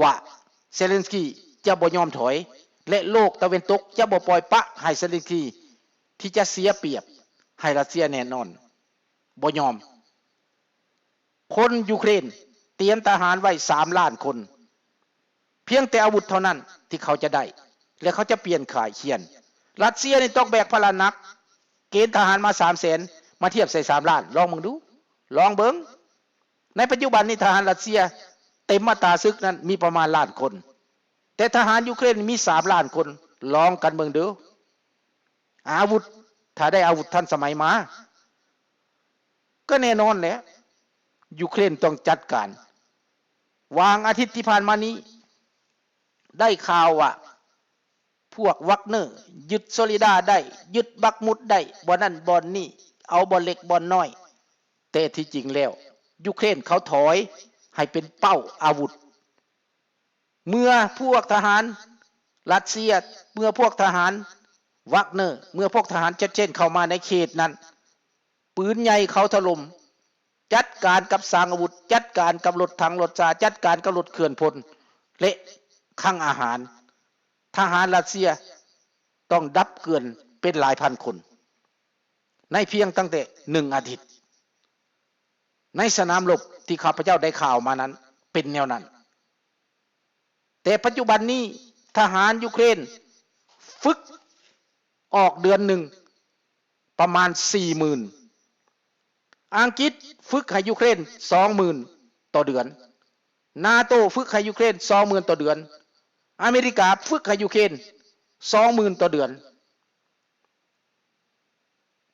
ວ່າເຊເລັນສກີຈະບໍ່ຍອມຖອຍ ແລະ ໂລກຕາເວັນຕົກຈະບໍ່ປ່ອຍປະໃຫ້ເຊເລັນສກີທີ່ຈະເສຍປຽບໃຫ້ຣັດເຊຍແນ່ນອນ ບໍ່ຍອມ. ຄົນຢູເຄຣນຕຽມທະຫານໄວ້ສາມລ້ານຄົນ ພຽງແຕ່ອາວຸດເທົ່ານັ້ນທີ່ເຂົາຈະໄດ້ ແລະ ເຂົາຈະປ່ຽນຂາຍຂຽນ. ຣັດເຊຍນີ້ຕ້ອງແບກພາລະໜັກ ເກນທະຫານມາສາມແສນ ມາທຽບໃສ່ສາມລ້ານ ລອງເບິ່ງດູ ລອງເບິ່ງ. ໃນປັດຈຸບັນນີ້ທະຫານຣັດເຊຍເຕັມອັດຕາສຶກນັ້ນມີປະມານລ້ານຄົນ ແຕ່ທະຫານຢູເຄຣນມີສາມລ້ານຄົນ ລອງກັນເບິ່ງເດີ. ອາວຸດ ຖ້າໄດ້ອາວຸດທັນສະໄໝມາ ກໍແນ່ນອນແຫຼະ ຢູເຄຣນຕ້ອງຈັດການ. ຫວ່າງອາທິດທີ່ຜ່ານມານີ້ ໄດ້ຂ່າວວ່າ ພວກວັກເນີຍຶດໂຊລິດາໄດ້ ຍຶດບັກມຸດໄດ້ ບ່ອນນັ້ນບ່ອນນີ້ ເອົາບ່ອນເລັກບ່ອນນ້ອຍ ແຕ່ທີ່ຈິງແລ້ວ ຢູເຄຣນເຂົາຖອຍໃຫ້ເປັນເປົ້າອາວຸດ. ເມື່ອພວກທະຫານຣັດເຊຍ ເມື່ອພວກທະຫານວັກເນີ ເມື່ອພວກທະຫານເຊັດເຊນເຂົ້າມາໃນເຂດນັ້ນ ປືນໃຫຍ່ເຂົາຖະຫຼົ່ມ, ຈັດການກັບສາງອາວຸດ, ຈັດການກັບລົດຖັງລົດຊາ, ຈັດການກັບລົດເຄື່ອນພົນ ແລະ ຄັງອາຫານ. ທະຫານຣັດເຊຍຕ້ອງດັບເກືອນເປັນຫຼາຍພັນຄົນ ໃນພຽງຕັ້ງແຕ່ໜຶ່ງອາທິດ. ໃນສະໜາມລົບທີ່ຂ້າພະເຈົ້າໄດ້ຂ່າວມານັ້ນເປັນແນວນັ້ນ. ແຕ່ປັດຈຸບັນນີ້ທະຫານຢູເຄຣນຝຶກອອກເດືອນໜຶ່ງປະມານສີ່ໝື່ນ. ອັງກິດຝຶກໃຫ້ຢູເຄຣນສອງໝື່ນຕໍ່ເດືອນ. ນາໂຕຝຶກໃຫ້ຢູເຄຣນສອງໝື່ນຕໍ່ເດືອນ. ອາເມລິກາຝຶກໃຫ້ຢູເຄຣນສອງໝື່ນຕໍ່ເດືອນ.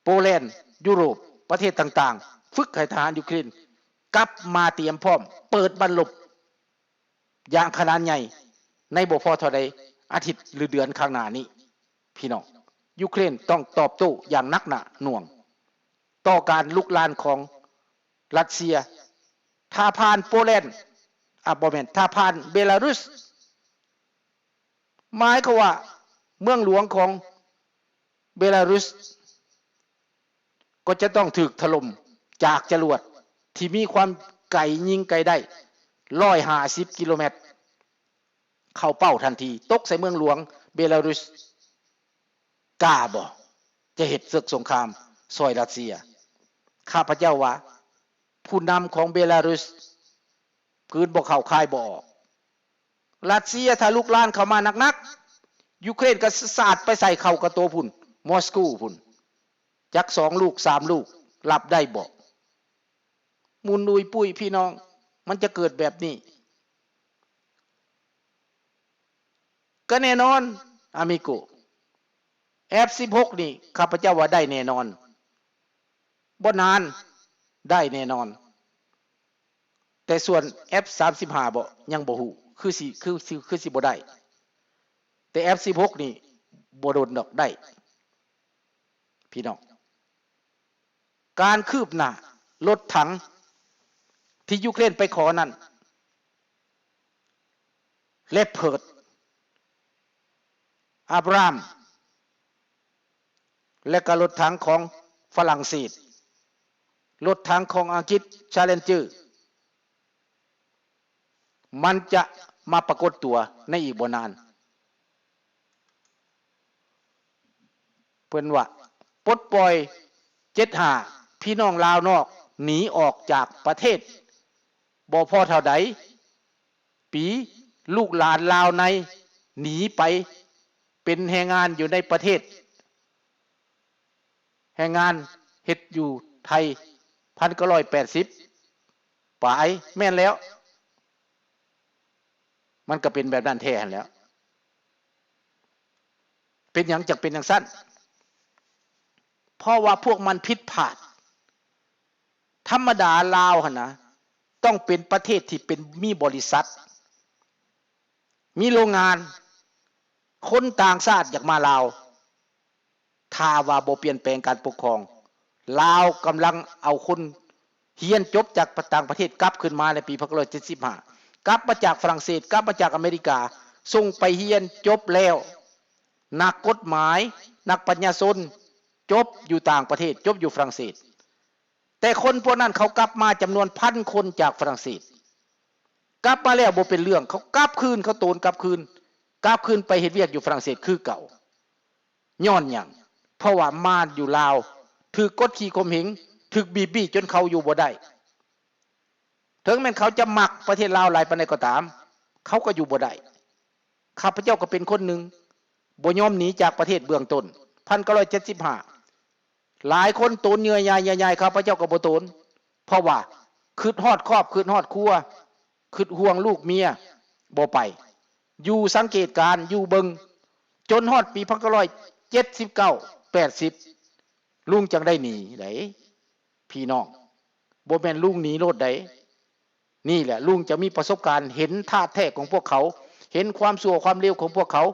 ໂປແລນ, ຢູໂຣບ, ປະເທດຕ່າງໆ ຝຶກໃຫ້ທະຫານຢູເຄຣນກັບມາຕຽມພ້ອມເປີດບັ້ນລົບຢ່າງຂະໜານໃຫຍ່ໃນບໍ່ພໍເທົ່າໃດອາທິດ ຫຼື ເດືອນຂ້າງໜ້ານີ້. ພີ່ນ້ອງ, ຢູເຄຣນຕ້ອງຕອບໂຕ້ຢ່າງໜັກໜ່າໜ່ວງຕໍ່ການລຸກລານຂອງຣັດເຊຍ. ຖ້າຜ່ານໂປແລນ, ອາ, ບໍ່ແມ່ນ, ຖ້າຜ່ານເບລາຣຸສ, ໝາຍຄວາມວ່າເມືອງຫຼວງຂອງເບລາຣຸສກໍຈະຕ້ອງຖືກຖະຫຼົ່ມຈາກຈະຫຼວດທີ່ມີຄວາມໄກ, ຍິງໄກໄດ້ຮ້ອຍຫ້າສິບກິໂລແມັດ ເຂົ້າເປົ້າທັນທີ, ຕົກໃສ່ເມືອງຫຼວງເບລາຣຸສ. ກ້າບໍ່ຈະເຮັດເສິກສົງຄາມຊ່ອຍຣັດເຊຍ? ຂ້າພະເຈົ້າວ່າ ຜູ້ນຳຂອງເບລາຣຸສກືນບໍ່ເຂົ້າຄາຍບໍ່ອອກ. ຣັດເຊຍຖ້າລຸກລານເຂົ້າມາໜັກໆ, ຢູເຄຣນກໍສາດໄປໃສ່ເຂົ້າກະໂຕພຸ້ນ, ມອສກູພຸ້ນ, ຈັກສອງລູກສາມລູກ, ຮັບໄດ້ບໍ່? ໝຸນອຸຍປຸ້ຍ ພີ່ນ້ອງ, ມັນຈະເກີດແບບນີ້. ກໍແນ່ນອນ ອາມິໂກ, ເອັຟສິບຫົກນີ້ ຂ້າພະເຈົ້າວ່າໄດ້ແນ່ນອນ, ບໍ່ນານໄດ້ແນ່ນອນ. ແຕ່ສ່ວນເອັຟສາມສິບຫ້າບໍ່ ຍັງບໍ່ຮູ້, ຄືຊິ ຄືຊິ ຄືຊິບໍ່ໄດ້, ແຕ່ເອັຟສິບຫົກນີ້ບໍ່ດົນດອກໄດ້ ພີ່ນ້ອງ. ການຄືບໜ້າລົດຖັງທີ່ຢູເຄຣນໄປຂໍນັ້ນ ເລບເພີດ, ອາບຣາມ ແລະ ກໍລົດຖັງຂອງຝຣັ່ງເສດ, ລົດຖັງຂອງອັງກິດ Challenger ມັນຈະມາປາກົດຕົວໃນອີກບໍ່ນານ. ເພິ່ນວ່າປົດປ່ອຍເຈັດຫ້າ ພີ່ນ້ອງລາວນອກໜີອອກຈາກປະເທດ ບໍ່ພໍເທົ່າໃດປີ ລູກຫຼານລາວໃນໜີໄປເປັນແຮງງານຢູ່ໃນປະເທດ, ແຮງງານເຮັດຢູ່ໄທ ພັນເກົ້າຮ້ອຍແປດສິບປາຍ. ແມ່ນແລ້ວ, ມັນກໍເປັນແບບນັ້ນແທ້ຫັ້ນແຫຼ້ວ. ເປັນຫຍັງຈັ່ງເປັນຈັ່ງຊັ້ນ? ເພາະວ່າພວກມັນຜິດພາດ. ທຳມະດາລາວຫັ້ນນະ ຕ້ອງເປັນປະເທດທີ່ເປັນ ມີບໍລິສັດ, ມີໂລງງານ, ຄົນຕ່າງຊາດຢາກມາລາວ. ຖ້າວ່າບໍ່ປ່ຽນແປງການປົກຄອງ, ລາວກຳລັງເອົາຄົນຮຽນຈົບຈາກຕ່າງປະເທດກັບຄືນມາໃນປີພັນເກົ້າຮ້ອຍເຈັດສິບຫ້າ ກັບມາຈາກຝຣັ່ງເສດ, ກັບມາຈາກອາເມລິກາ, ສົ່ງໄປຮຽນຈົບແລ້ວ. ນັກກົດໝາຍ, ນັກປັນຍາຊົນ ຈົບຢູ່ຕ່າງປະເທດ, ຈົບຢູ່ຝຣັ່ງເສດ. ແຕ່ຄົນພວກນັ້ນເຂົາກັບມາຈຳນວນພັນຄົນຈາກຝຣັ່ງເສດ, ກັບມາແລ້ວບໍ່ເປັນເລື່ອງ ເຂົາກັບຄືນ ເຂົາໂຕນກັບຄືນ ກັບຄືນໄປເຮັດວຽກຢູ່ຝຣັ່ງເສດຄືເກົ່າ. ຍ້ອນຫຍັງ? ເພາະວ່າມາຢູ່ລາວ ຖືກກົດຂີ່ຂົ່ມເຫງ ຖືກບີບບ້ຽຍຈົນເຂົາຢູ່ບໍ່ໄດ້. ເຖິງແມ່ນເຂົາຈະມັກປະເທດລາວຫຼາຍປານໃດກໍຕາມ ເຂົາກໍຢູ່ບໍ່ໄດ້. ຂ້າພະເຈົ້າກໍເປັນຄົນໜຶ່ງ ບໍ່ຍອມໜີຈາກປະເທດເບື້ອງຕົ້ນ ພັນເກົ້າຮ້ອຍເຈັດສິບຫ້າ ຫຼາຍຄົນໂຕນເຫຍື່ອຍາຍໆ ຂ້າພະເຈົ້າກໍບໍ່ໂຕນ ເພາະວ່າຄຶດຮອດຄອບ ຄຶດຮອດຄົວ ຄຶດຫ່ວງລູກເມຍ ບໍ່ໄປ ຢູ່ສັງເກດການ ຢູ່ເບິ່ງ ຈົນຮອດປີພັນເກົ້າຮ້ອຍເຈັດສິບເກົ້າ ແປດສິບ ລຸງຈັ່ງໄດ້ໜີໄດ໋ ພີ່ນ້ອງ ບໍ່ແມ່ນລຸງໜີໂລດໃດ໋. ນີ້ແຫຼະ ລຸງຈະມີປະສົບການເຫັນທ່າແທ້ຂອງພວກເຂົາ ເຫັນຄວາມຊົ່ວຄວາມເລວຂອງພວກເຂົາ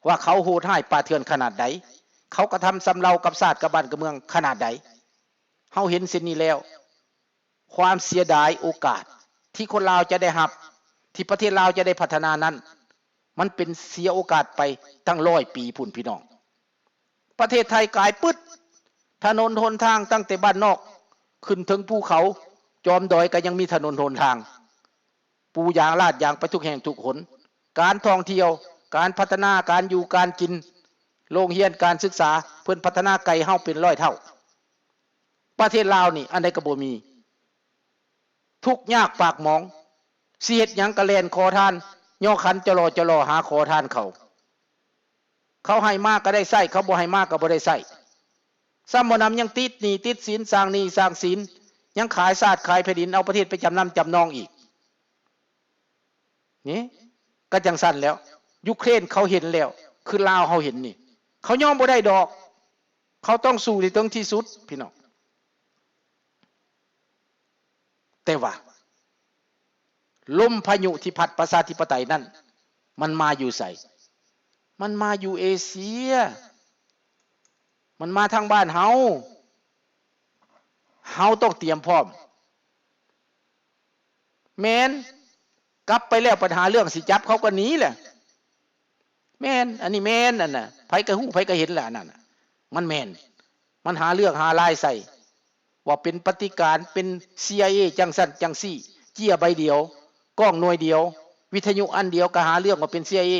ວ່າເຂົາໂຫດຮ້າຍປ່າເຖື່ອນຂະໜາດໃດ ເຂົາກະທຳຊຳເລົາກັບຊາດກັບບ້ານກັບເມືອງຂະໜາດໃດ. ເຮົາເຫັນເຊັ່ນນີ້ແລ້ວ ຄວາມເສຍດາຍໂອກາດທີ່ຄົນລາວຈະໄດ້ຮັບ ທີ່ປະເທດລາວຈະໄດ້ພັດທະນານັ້ນ ມັນເປັນເສຍໂອກາດໄປຕັ້ງຮ້ອຍປີພຸ້ນ ພີ່ນ້ອງ. ປະເທດໄທກາຍປຶດ ຖະໜົນຫົນທາງຕັ້ງແຕ່ບ້ານນອກຂຶ້ນເຖິງພູເຂົາ ຈອມດອຍກໍຍັງມີຖະໜົນຫົນທາງ ປູຢາງລາດຢາງໄປທຸກແຫ່ງທຸກຫົນ. ການທ່ອງທ່ຽວ ການພັດທະນາ ການຢູ່ການກິນ ໂຮງຮຽນ ການສຶກສາ ເພິ່ນພັດທະນາໄກເຮົາເປັນຮ້ອຍເທົ່າ. ປະເທດລາວນີ້ອັນໃດກໍບໍ່ມີ ທຸກຍາກປາກໝອງ ຊິເຮັດຫຍັງກໍແລ່ນຂໍທານ ຍໍຂັນຈະຫຼໍ່ຈະຫຼໍ່ຫາຂໍທານເຂົາ. ເຂົາໃຫ້ມາກໍໄດ້ໃຊ້ ເຂົາບໍ່ໃຫ້ມາກໍບໍ່ໄດ້ໃຊ້. ຊ້ຳບໍ່ໜຳຍັງຕິດໜີ້ຕິດສິນ ສ້າງໜີ້ສ້າງສິນ ຍັງຂາຍຊາດຂາຍແຜ່ນດິນ ເອົາປະເທດໄປຈຳນຳຈຳນອງອີກ. ນີ້ກໍຈັ່ງຊັ້ນແລ້ວ ຢູເຄຣນເຂົາເຫັນແລ້ວ ຄືລາວເຮົາເຫັນນີ້ ເຂົາຍອມບໍ່ໄດ້ດອກ ເຂົາຕ້ອງສູ້ໃຫ້ເຖິງທີ່ສຸດ ພີ່ນ້ອງ. ແຕ່ວ່າ ລົມພາຍຸທີ່ພັດປະຊາທິປະໄຕນັ້ນ ມັນມາຢູ່ໃສ? ມັນມາຢູ່ເອເຊຍ ມັນມາທາງບ້ານເຮົາ ເຮົາຕ້ອງຕຽມພ້ອມ. ແມ່ນ ກັບໄປແລ້ວບັດຫາເລື່ອງຊິຈັບເຂົາກໍໜີແຫຼະ. ແມ່ນ ອັນນີ້ແມ່ນ ອັນນະ ໃຜກໍຮູ້ ໃຜກໍເຫັນແຫຼະ ອັນນັ້ນນະ ມັນແມ່ນ ມັນຫາເລື່ອງຫາລາຍໃສ່ ວ່າເປັນປະຕິການ ເປັນ ຊີໄອເອ ຈັ່ງຊັ້ນຈັ່ງຊີ້ ເຈ້ຍໃບດຽວ ກ້ອງໜ່ວຍດຽວ ວິທະຍຸອັນດຽວ ກໍຫາເລື່ອງວ່າເປັນ ຊີໄອເອ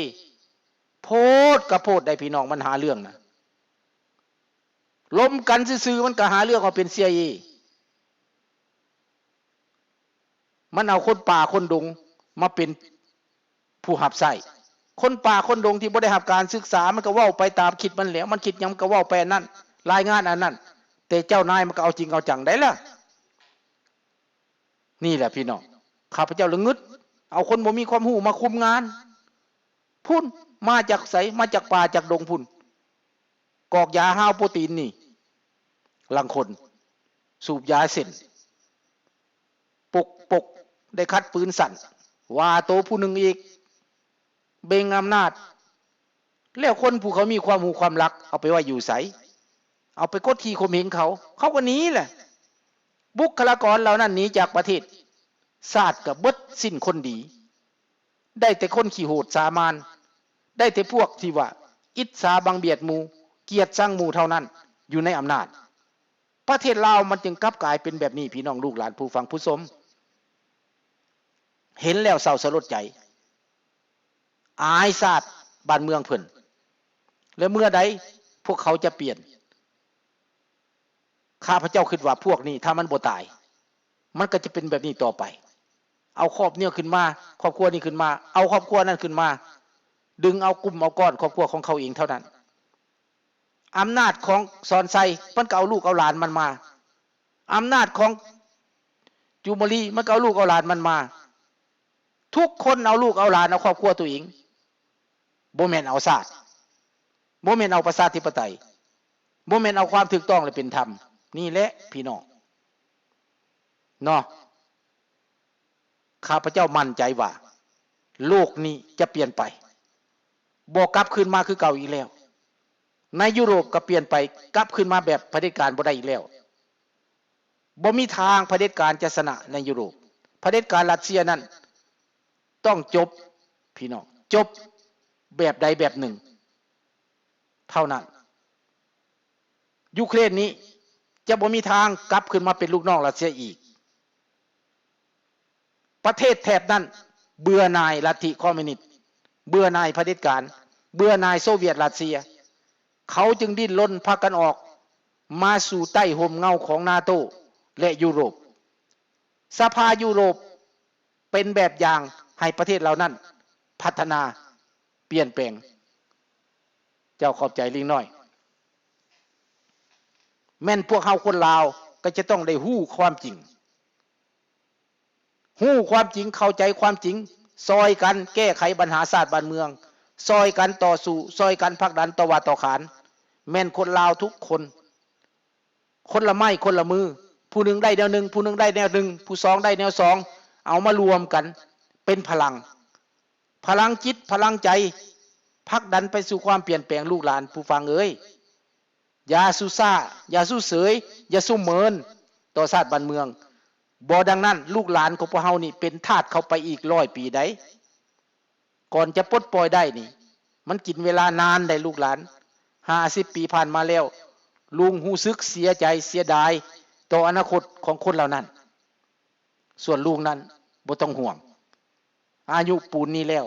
ໂພດກະໂພດໄດ໋ ພີ່ນ້ອງ ມັນຫາເລື່ອງນະ ລົມກັນຊື່ໆ ມັນກໍຫາເລື່ອງວ່າເປັນ ຊີໄອເອ. ມັນເອົາຄົນປ່າຄົນດົງມາເປັນຜູ້ຮັບໃຊ້. ຄົນປ່າຄົນດົງທີ່ບໍ່ໄດ້ຮັບການສຶກສາ ມັນກໍເວົ້າໄປຕາມຄິດມັນແຫຼະ ມັນຄິດຫຍັງມັນກໍເວົ້າໄປອັນນັ້ນ ລາຍງານອັນນັ້ນ ແຕ່ເຈົ້ານາຍມັນກໍເອົາຈິງເອົາຈັງໄດ໋ລະ. ນີ້ແຫຼະພີ່ນ້ອງ ຂ້າພະເຈົ້າລະງຶດ ເອົາຄົນບໍ່ມີຄວາມຮູ້ມາຄຸມງານ ພຸ້ນ ມາຈາກໃສ? ມາຈາກປ່າຈາກດົງພຸ້ນ ກອກຢາຮາວໂປຣຕີນນີ້ ລາງຄົນສູບຢາເສັ້ນ ປົກປົກ ໄດ້ຂັດປືນສັ້ນ ວ່າໂຕຜູ້ໜຶ່ງອີກ ເບັ່ງອຳນາດ ແລ້ວຄົນຜູ້ເຂົາມີຄວາມຮູ້ຄວາມລັກ ເອົາໄປໄວ້ຢູ່ໃສ? ເອົາໄປກົດຂີ່ຂົ່ມເຫງເຂົາ ເຂົາກໍໜີແຫຼະ. ບຸກຄະລາກອນເຫຼົ່ານັ້ນໜີຈາກປະເທດ ຊາດກໍເບິດສິ້ນຄົນດີ ໄດ້ແຕ່ຄົນຂີ້ໂຫດສາມານ ໄດ້ແຕ່ພວກທີ່ວ່າອິດສາບັງບຽດໝູ່ ກຽດຊັງໝູ່ເທົ່ານັ້ນ ຢູ່ໃນອຳນາດ. ປະເທດລາວມັນຈຶ່ງກັບກາຍເປັນແບບນີ້ ພີ່ນ້ອງລູກຫຼານຜູ້ຟັງຜູ້ຊົມ ເຫັນແລ້ວເສົ້າສະຫຼົດໃຈ ອາຍຊາດບ້ານເມືອງເພິ່ນ ແລະ ເມື່ອໃດພວກເຂົາຈະປ່ຽນ? ຂ້າພະເຈົ້າຄິດວ່າພວກນີ້ ຖ້າມັນບໍ່ຕາຍ ມັນກໍຈະເປັນແບບນີ້ຕໍ່ໄປ ເອົາຄອບນີ້ຂຶ້ນມາ ຄອບຄົວນີ້ຂຶ້ນມາ ເອົາຄອບຄົວນັ້ນຂຶ້ນມາ ດຶງເອົາກຸ່ມເອົາກ້ອນຄອບຄົວຂອງເຂົາເອງເທົ່ານັ້ນ. ອຳນາດຂອງສອນໄຊ ມັນກໍເອົາລູກເອົາຫຼານມັນມາ ອຳນາດຂອງຈູມມະລີ ມັນກໍເອົາລູກເອົາຫຼານມັນມາ ທຸກຄົນເອົາລູກເອົາຫຼານ ເອົາຄອບຄົວຕົວເອງ ບໍ່ແມ່ນເອົາຊາດ ບໍ່ແມ່ນເອົາປະຊາທິປະໄຕ ບໍ່ແມ່ນເອົາຄວາມຖືກຕ້ອງ ແລະ ເປັນທຳ. ນີ້ແຫຼະພີ່ນ້ອງເນາະ ຂ້າພະເຈົ້າໝັ້ນໃຈວ່າ ໂລກນີ້ຈະປ່ຽນໄປ ບໍ່ກັບຄືນມາຄືເກົ່າອີກແລ້ວ. ໃນຢູໂຣບກໍປ່ຽນໄປ ກັບຄືນມາແບບຜະເດັດການບໍ່ໄດ້ອີກແລ້ວ. ບໍ່ມີທາງຜະເດັດການຈະຊະນະໃນຢູໂຣບ. ຜະເດັດການຣັດເຊຍນັ້ນຕ້ອງຈົບ ພີ່ນ້ອງ, ຈົບແບບໃດແບບໜຶ່ງເທົ່ານັ້ນ. ຢູເຄຣນນີ້ຈະບໍ່ມີທາງກັບຄືນມາເປັນລູກນ້ອງຣັດເຊຍອີກ. ປະເທດແຖບນັ້ນເບື່ອໜ່າຍລັດທິຄອມມິວນິດ, ເບື່ອໜ່າຍຜະເດັດການ, ເບື່ອໜ່າຍໂຊວຽດຣັດເຊຍ, ເຂົາຈຶ່ງດີ້ນລົນພາກັນອອກມາສູ່ໃຕ້ຮົ່ມເງົາຂອງນາໂຕ ແລະ ຢູໂຣບ. ສະພາຢູໂຣບເປັນແບບຢ່າງໃຫ້ປະເທດເຫຼົ່ານັ້ນພັດທະນາປ່ຽນແປງ. ເຈົ້າຂອບໃຈລິງນ້ອຍ. ແມ່ນພວກເຮົາຄົນລາວກໍຈະຕ້ອງໄດ້ຮູ້ຄວາມຈິງ. ຮູ້ຄວາມຈິງ, ເຂົ້າໃຈຄວາມຈິງ, ຊ່ອຍກັນແກ້ໄຂບັນຫາຊາດບ້ານເມືອງ, ຊ່ອຍກັນຕໍ່ສູ້, ຊ່ອຍກັນຜັກດັນຕໍ່ວ່າຕໍ່ຂານ. ແມ່ນຄົນລາວທຸກຄົນ, ຄົນລະໄມ້ຄົນລະມື, ຜູ້ໜຶ່ງໄດ້ແນວໜຶ່ງ, ຜູ້ໜຶ່ງໄດ້ແນວໜຶ່ງ, ຜູ້ສອງໄດ້ແນວສອງ, ເອົາມາລວມກັນເປັນພະລັງ, ພະລັງຈິດ, ພະລັງໃຈ, ຜັກດັນໄປສູ່ຄວາມປ່ຽນແປງ. ລູກຫຼານຜູ້ຟັງເອີຍ, ຢ່າສູ່ຊ້າ, ຢ່າສູ່ເສີຍ, ຢ່າສູ່ເມີນຕໍ່ຊາດບ້ານເມືອງ. ບໍ່ດັ່ງນັ້ນ, ລູກຫຼານຂອງພວກເຮົານີ້ເປັນທາດເຂົ້າໄປອີກຮ້ອຍປີໃດ. ກ່ອນຈະປົດປ່ອຍໄດ້ນີ້, ມັນກິນເວລານານໃດ໋ລູກຫຼານ. ຫ້າສິບປີຜ່ານມາແລ້ວ, ລຸງຮູ້ສຶກເສຍໃຈເສຍດາຍຕໍ່ອະນາຄົດຂອງຄົນເຫຼົ່ານັ້ນ. ສ່ວນລຸງນັ້ນບໍ່ຕ້ອງຫ່ວງ, ອາຍຸປູນນີ້ແລ້ວ,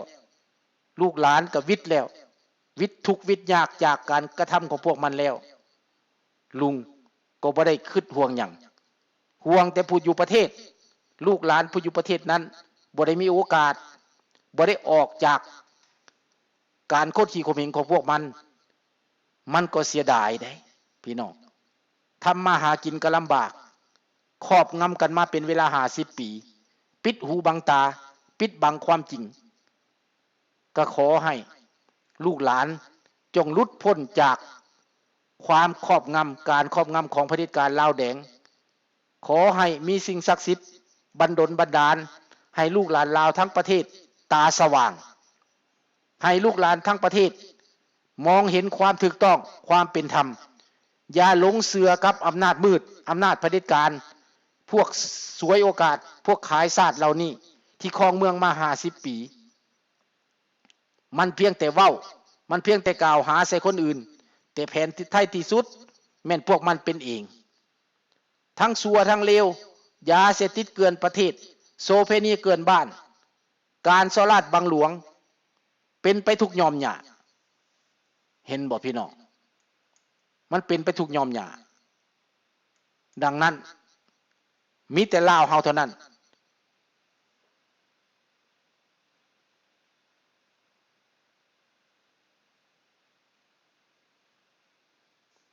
ລູກຫຼານກໍວິດແລ້ວ, ວິດທຸກວິດຍາກຈາກການກະທຳຂອງພວກມັນແລ້ວ. ລຸງກໍບໍ່ໄດ້ຄິດຫ່ວງຫຍັງ, ຫ່ວງແຕ່ຜູ້ຢູ່ປະເທດ. ລູກຫຼານຜູ້ຢູ່ປະເທດນັ້ນບໍ່ໄດ້ມີໂອກາດ, ບໍ່ໄດ້ອອກຈາກການຄົດຂີ່ຂົ່ມເຫັງຂອງພວກມັນ. ມັນກໍເສຍດາຍເດ້ພີ່ນ້ອງ. ທຳມາຫາກິນກໍລຳບາກ, ຄອບງຳກັນມາເປັນເວລາຫ້າສິບປີ, ປິດຫູບັງຕາ, ປິດບັງຄວາມຈິງ. ກໍຂໍໃຫ້ລູກຫຼານຈົ່ງຫຼຸດພົ້ນຈາກຄວາມຄອບງຳ, ການຄອບງຳຂອງຜະເດັດການລາວແດງ. ຂໍໃຫ້ມີສິ່ງສັກສິດບັນດົນບັນດານໃຫ້ລູກຫຼານລາວທັງປະເທດຕາສະຫວ່າງ, ໃຫ້ລູກຫຼານທັງປະເທດມອງເຫັນຄວາມຖືກຕ້ອງ, ຄວາມເປັນທຳ. ຢ່າຫຼົງເຊື່ອກັບອຳນາດມືດ, ອຳນາດຜະເດັດການ, ພວກສວຍໂອກາດ, ພວກຂາຍຊາດເຫຼົ່ານີ້ທີ່ຄອງເມືອງມາຫ້າສິບປີ. ມັນພຽງແຕ່ເວົ້າ, ມັນພຽງແຕ່ກ່າວຫາໃສ່ຄົນອື່ນ, ແຕ່ແຜນທີ່ໄທທີ່ສຸດແມ່ນພວກມັນເປັນເອງ. ທັງຊົ່ວທັງເລວ, ຢາເສບຕິດເກື້ອນປະເທດ, ໂສເພນີເກື້ອນບ້ານ, ການສໍ້ລາດບັງຫຼວງ, ເປັນໄປທຸກຫຍ່ອມຫຍ້າ. ເຫັນບໍ່ພີ່ນ້ອງ? ມັນເປັນໄປທຸກຫຍ່ອມຫຍ້າ. ດັ່ງນັ້ນ, ມີແຕ່ລາວເຮົາເທົ່ານັ້ນ,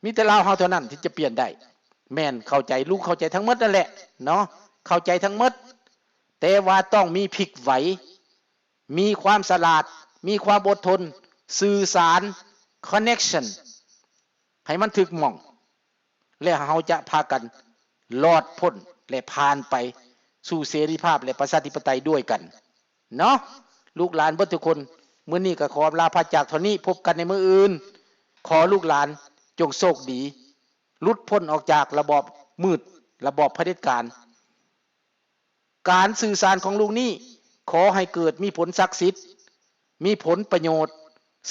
ມີແຕ່ລາວເຮົາເທົ່ານັ້ນທີ່ຈະປ່ຽນໄດ້. ແມ່ນ, ເຂົ້າໃຈ, ລຸງເຂົ້າໃຈທັງໝົດນັ້ນແຫຼະເນາະ, ເຂົ້າໃຈທັງໝົດ, ແຕ່ວ່າຕ້ອງມີພິກໄຫວ, ມີຄວາມສະຫຼາດ, ມີຄວາມອົດທົນ, ສື່ສານ, ຄອນເນັກຊັນ ໃຫ້ມັນຖືກໝ່ອງ ແລະ ເຮົາຈະພາກັນລອດພົ້ນ ແລະ ຜ່ານໄປສູ່ເສລີພາບ ແລະ ປະຊາທິປະໄຕດ້ວຍກັນເນາະ ລູກຫຼານເບິດທຸກຄົນ. ມື້ນີ້ກໍຂໍອຳລາພາຈາກເທົ່ານີ້, ພົບກັນໃນມື້ອື່ນ. ຂໍລູກຫຼານຈົ່ງໂຊກດີ, ຫຼຸດພົ້ນອອກຈາກລະບອບມືດ, ລະບອບຜະເດັດການ. ການສື່ສານຂອງລຸງນີ້ ຂໍໃຫ້ເກີດມີຜົນສັກສິດ, ມີຜົນປະໂຫຍດ,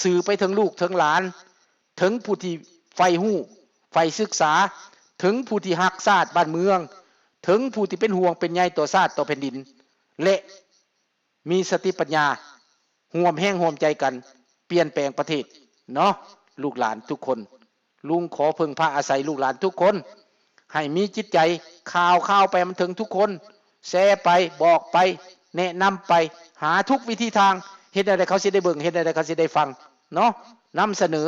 ສື່ໄປເຖິງລູກເຖິງຫຼານ, ເຖິງຜູ້ທີ່ໃຝ່ຮູ້, ໃຝ່ສຶກສາ, ເຖິງຜູ້ທີ່ຮັກຊາດບ້ານເມືອງ, ເຖິງຜູ້ທີ່ເປັນຫ່ວງເປັນໃຍຕໍ່ຊາດຕໍ່ແຜ່ນດິນ ແລະ ມີສະຕິປັນຍາ ຮ່ວມແຮງຮ່ວມໃຈກັນປ່ຽນແປງປະເທດເນາະ ລູກຫຼານທຸກຄົນ. ລຸງຂໍເພິ່ງພາອາໄສລູກຫຼານທຸກຄົນ ໃຫ້ມີຈິດໃຈຂ່າວໆໄປໃຫ້ມັນເຖິງທຸກຄົນ, ແຊໄປ, ບອກໄປ, ແນະນຳໄປ, ຫາທຸກວິທີທາງ, ເຮັດແນວໃດເຂົາຊິໄດ້ເບິ່ງ, ເຮັດແນວໃດເຂົາຊິໄດ້ຟັງເນາະ, ນຳສະເໜີ.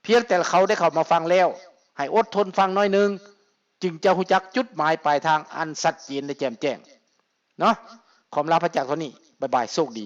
ພຽງແຕ່ເຂົາໄດ້ເຂົ້າມາຟັງແລ້ວ ໃຫ້ອົດທົນຟັງໜ້ອຍໜຶ່ງ, ຈຶ່ງຈະຮູ້ຈັກຈຸດໝາຍປາຍທາງອັນຊັດເຈນ ແລະ ແຈ່ມແຈ້ງເນາະ. ຂໍອຳລາພາຈາກເທົ່ານີ້. ບາຍບາຍ, ໂຊກດີ.